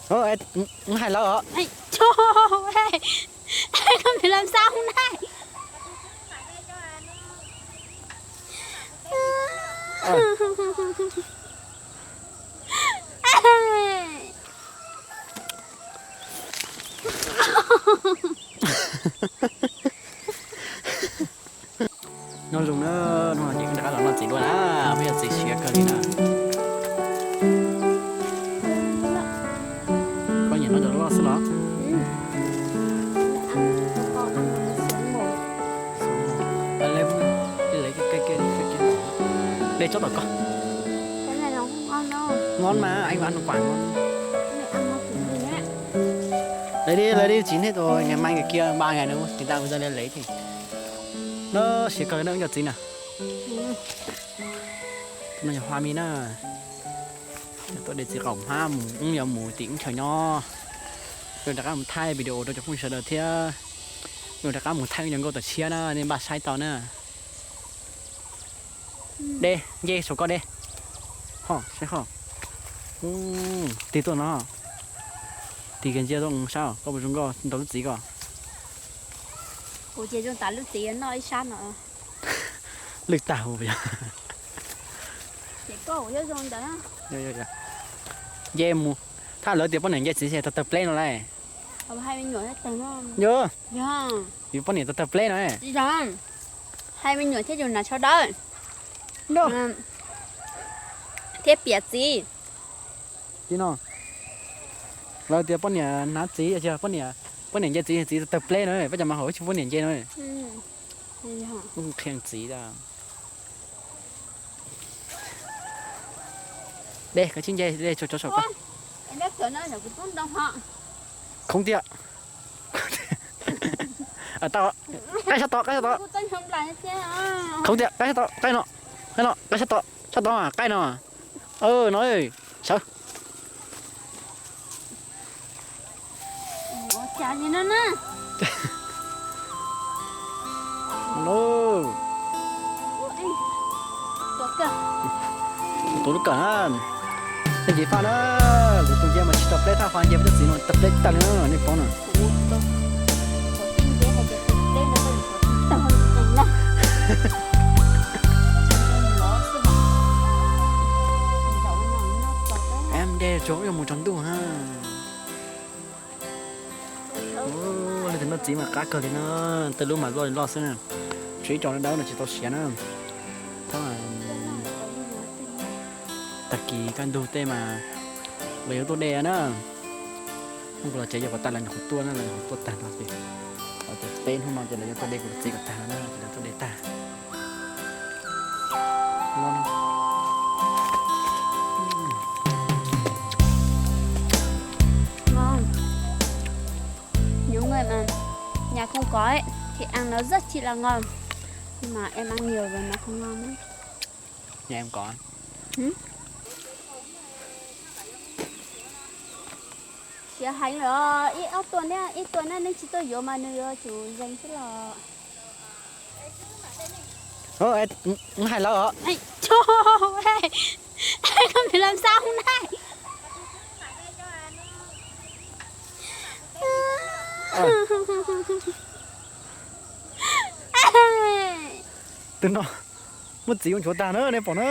Hais lawv os. Koj làm sao hôm nay? Nyob zoo na, hnub no ces wb rov qab los noj txiv dua na, peb yog txiv siav kawg li na. Koj nyiam noj cov loj xwb los? Dej tsob tom koj. Ngon mas, anh ăn quảng ngon. Lấy đi, lấy đi, chín hết rồi, ngày mai người kia ba ngày nữa, người ta bây giờ lên lấy thì. Nó siav kawg na, wb cov txiv na. No yog hoa mi na. Tuaj de txiv qaum hmab mus, wb yuav mus tim wb chaw nyob. Wb rov qab mus thaij video rau cov phooj ywg sawv daws thiab. Wb rov qab mus thaij wb cov nkauj tom tshiab na, nej npaj saib tau na. De, nce saum koj de. Ho, saib ho. Tig tuaj no. Tig kiag ntsia tuaj sab, koj puas zoo nkauj nrog lub txiv koj? Kuv ces zoo tas lub txiv noj ib sab no. Lwj tag huv yog. Ces koj kuv yuav zoo ntawd. Nce mus, thaj lawv tias poj niam nce txiv tawg tawg pleb no lauj. Yog, yus poj niam tawg tawg pleb no. Hais me nyuam thiab yus hnav tsho dawb thiab piam txiv. Li no, lawv tias poj niam hnav txiv, poj niam nce txiv, txiv tawg pleb no, peb cov mas hauv tsis poj niam nce no. Qhia txiv. De, kav tsij nce de, tso tso saum koj. Khoob tiag. Tau, qaij sab tom, qaij sab tom. Khoob tiag, qaij sab tom, qaij no, qaij no, qaij sab tom, sab tom, qaij no. No, sawv. Tuav lub kawm na. Tej nce faj na, kuv tus nce mas tsis tau pleb thaj, qhov nce peb tug txiv no tawg pleb tag li na, nej paub na. Em de tso, wb yuav mus tsaus ntuj ha. Leej twg noj txiv mas qab kawg li na, tej lub mas loj li loj xwb na. Tshuav ib co dawb no tsis tau siav na. Tag kis kaj ntug tej mas lawv yuav tuaj de na. Hnub kuv los tsev yog kom tag lawv nyuam qhuav tuaj na, lawv nyuam qhuav tuaj tag no ces, ces peb hnub no ces lawv yuav tuaj de kuv tus txiv kom tag no na, ces lawv tuaj de tag. Ngon. Nhiều người mà nhà không có ấy, thì ăn nó rất chi là ngon. Nhưng mà em ăn nhiều rồi nó không ngon ấy. Nhà em có. Ừ? Siav heev lawm, ib ob tuaj thiab, ib tuaj na, nej tsis tuaj yuav mas nws yuav tsum zeeg xwb los. Hais lawv os. Koj làm sao hôm nay? Tus no muaj txiv ua nchuav tag na, nej pom na.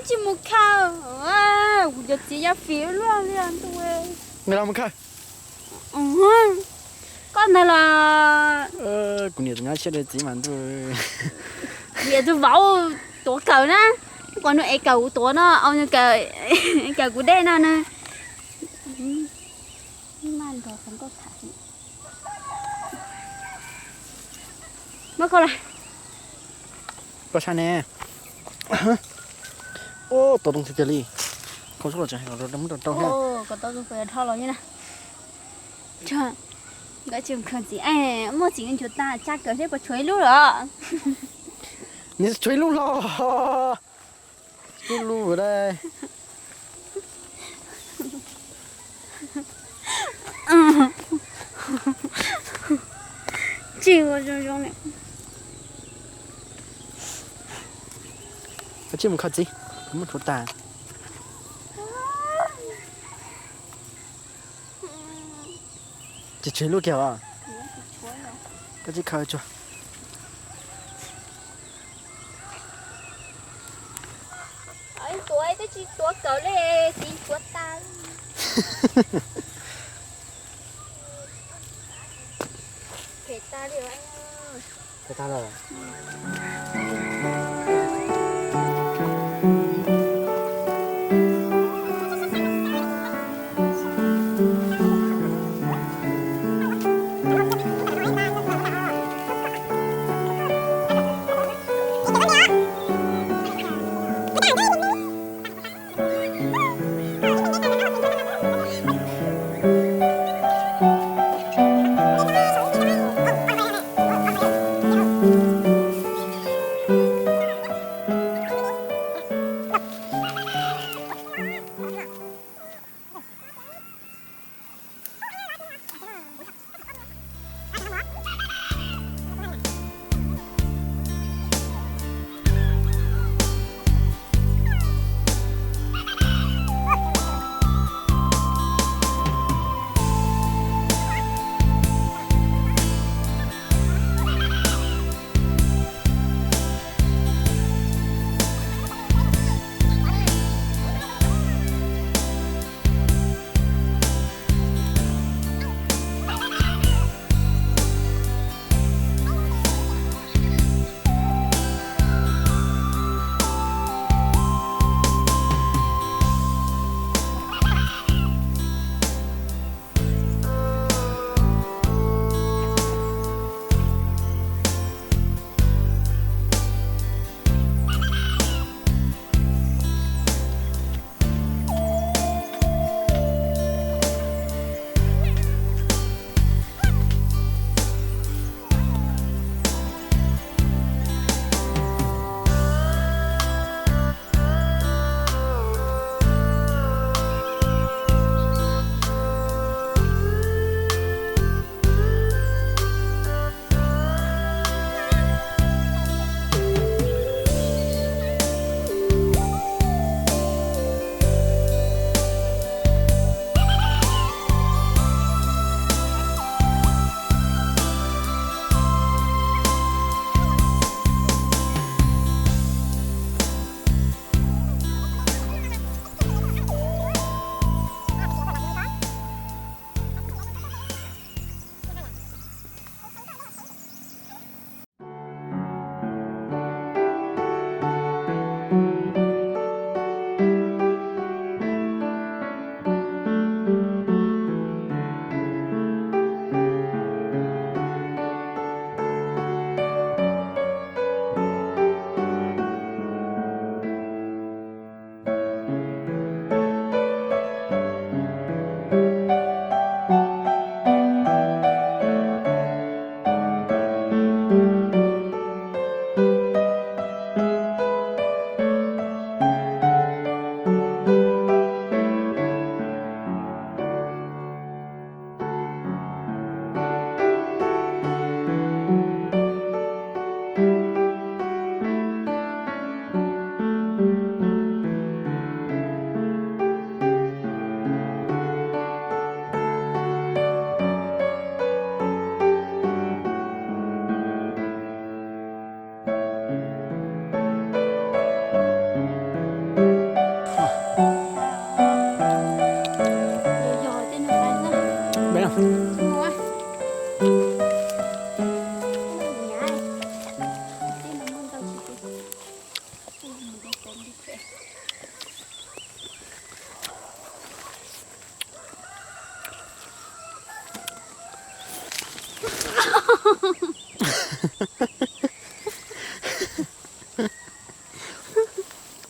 Tsis mus khaws, kuv cov txiv ya fiv luaj li ntu. Nqis los mus khaws. Koj ntag los. Kuv niam tus nyab siab de txiv mas ntuj. Niam tus vauv tuav kawm na, kom nws ev kawm kuv tuav no, au nws kawm, kawm kuv dej no nws. Muab khau lawm. Koj saib ne. Ua, tau zoo tiag tiag li. Khau xwb los tseem hais kom rau muab rau rau thiab. Kom tau zoo kom dhau los li na. Nkawd tsis khaws txiv, muaj txiv nchuav tag, tsa kawm seb puas tshuav ib lub los. Nws tshuav ib lub los. Lub lub dai. Tsis ua zoo zoo ne. Koj tsij mus khaws txiv, muab tshuav tag. Tsis tshuav lub kiag os. Koj tsis khaws tsuag. Tuav twb tsis tuav kawg li, txiv tuav tas. Phem tas li. Phem tas lawm.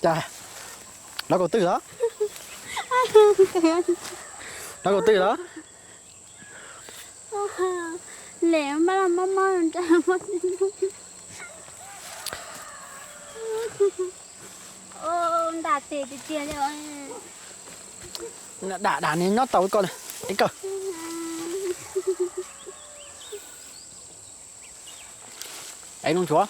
Cas, nov kaum twm los? Nov kaum twm los? Lem npaj mob mob nra. Ntam tes tiag tiag li. Dam dam ni nyob tau koj, ib kawg. Ev zoo tsuav.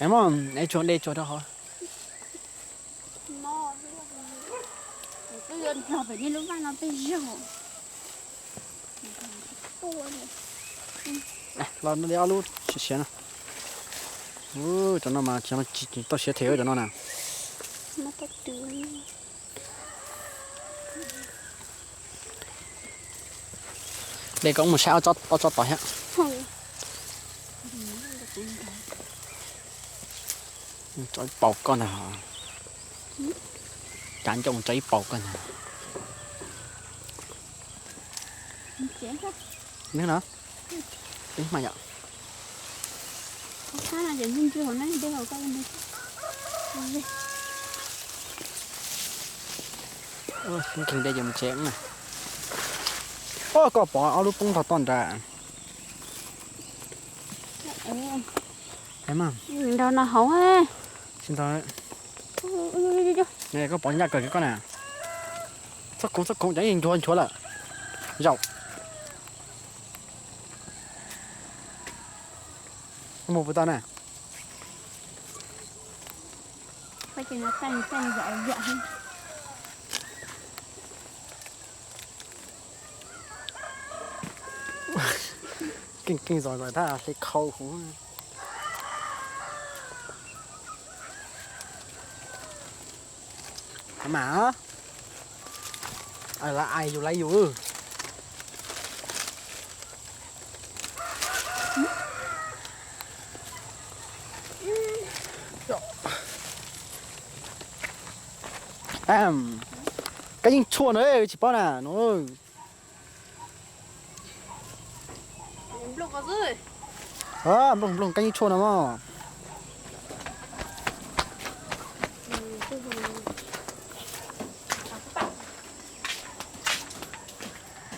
Ev mog, ev tsuag de tsuag rau hauv. Los pem nej lub vaj no peb zaug. Los no de ob lub siav siav no. Cov no mas tsis tau siav them cov no na. De koj mus saib ob tsob tod thiab. Tso ib paus koj ntag. Cav ncauj tso ib paus koj ntag. Nws no, ib mas yom. Nkeeg de ces mus tsev na. Os, koj pom ob lub poob tog toj nrad. Nrog no hauv. Tsis ntau. Koj pom ncaj kawg koj na. Txhob khuv txhob khuv, cov yeej nchuav nchuav lawm. Zaum. Mus puas tau na? Keej keej zom zaws thab hle khau huv. Mas, lawv ais yus lawv yus. Koj yeej tshuaj no tsis paub na no. Nplooj nplooj koj yeej tshuaj no mog.